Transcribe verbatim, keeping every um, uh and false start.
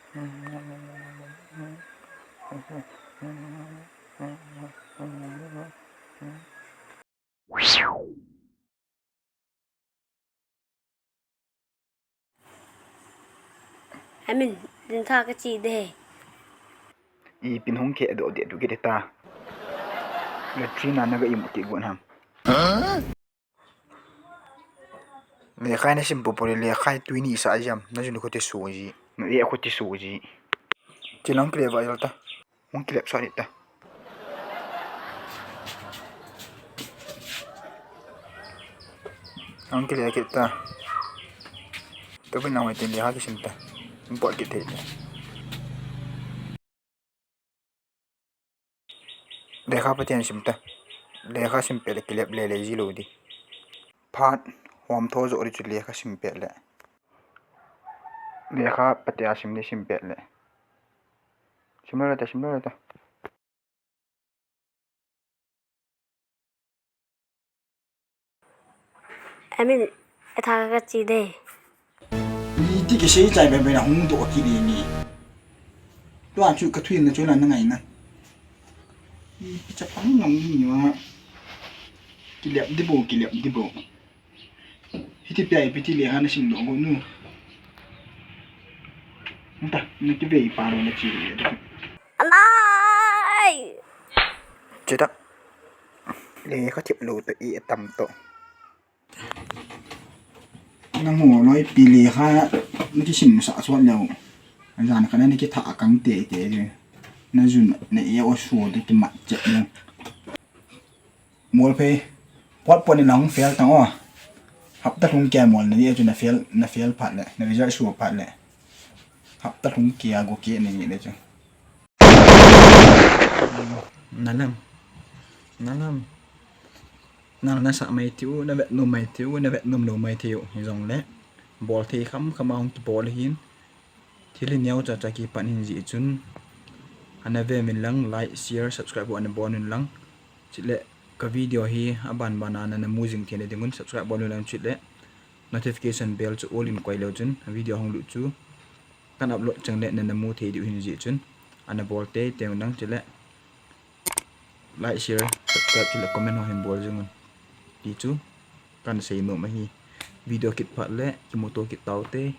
Amin, din tha ka chi de. I pin hong ke do de du ke de ta. Le tri na na ga i mu ke gon ham. Lekhai na sim popo le lekhai tui ni sa jam. Na jun ko te so ji. Na e ko te so ji. Ti lang kle va yal ta. Hung kilep sah ni ta. Hung kilep kit ta. Tobang nang mai tin lekha kisim ta. Hung pot kit thei ta. Lekha pati a sim ta. Lekha sim pet le kilep le le ji lou di. Phat hom tho jo di chu lekha sim pet le. Lekha pati a sim di sim pet le. Sim lou le ta, sim lou le ta. Amin, e tha ka chi de. Ni ti ke sei chai be be na hung do ki ni ni. Tua chu ka thui na chu la na ngai na. Ni pi cha pang ngam ni wa. Kilep di bo, kilep di bo. Hiti pi ai pi ti lekha na sim do go nu. Nta, na ki vei pa ro na chi le. Anai! Che ta. Lekha thip lou to i tam to. Na ngo loi pi lekha na kisim sa suat leu. Jan kha na ki tha kang te te. Na jun na e o su de ki mat che leu. Mol phei. Pot pot ni lang fail tang o. Hapta lhung kei mol na ni chu na fail, na fail phat le, na result sure phat le. Hapta lhung kei a go kei ni le chu. Na lam. Na lam. Na, na sa mai tiu, na vet nom mai tiu, na vet nom lou mai tiu. Hi jong le. Bol thei kham kham a hung kibol hin. Thil hi neo cha cha kipan hin jeh chun. Ana ve min lang, like, share, subscribe ho ana bol min lang. Chule ka video hi aban ban a nana mu jing theina dingun subscribe bol min lang chule notification bell chu all in koi leu chun video hung lut chu kan upload chang le nana mu thei diu hin jeh chun. Ana bol tei tei lang chule. Like, share, subscribe chule comment ho hin bol jing un. Ti chu kan sei nom ahi. Video kit phat le kimuto kit tau te.